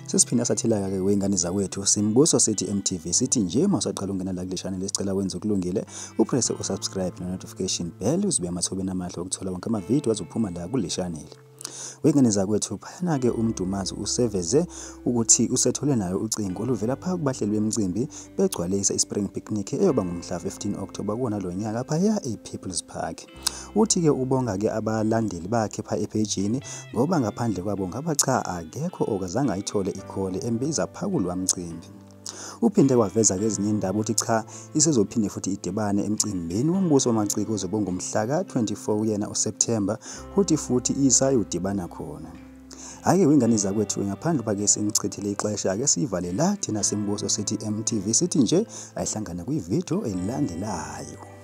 Sesiphinda sathela-ke wey'ngane zakwethu Simbuso sithi MTV sithi nje uma usaqala ungena la kule channel esicela wenze okulungile upresse usubscribe no-notification bell uzibe emathubeni amahle okuthola wonke amavidiyo azophuma la kule channel. Wey'ngane zakwethu phayana-ke uMdumazi useveze ukuthi usethole nayo ucingo oluvela pha kubahleli bemicimbi begcwalisa i-Spring Picnic eyoba ngomhla 15 October kuwona lo nyaka phaya e-People's Park. Uthi-ke ubonga-ke abalandeli bakhe pha ephejini ngoba ngaphandle kwabo ngaba cha akekho okazange ayithole ikholi embiza pha kulowa mcimbi. Uphinde waveza-ke ezinye indaba ukuthi cha isezophinde futhi idibane emcimbini wombuso wamaciko ozobe ungomhla ka-24 kuyena uSepthemba futhi futhi isayodibana khona. Hhayi-ke wey'ngane zakwethu ngaphandle uba-ke senichithile ixesha ake siyivale la thina Simbuso sithi MTV sithi nje ayihlangane kwividiyo elandelayo.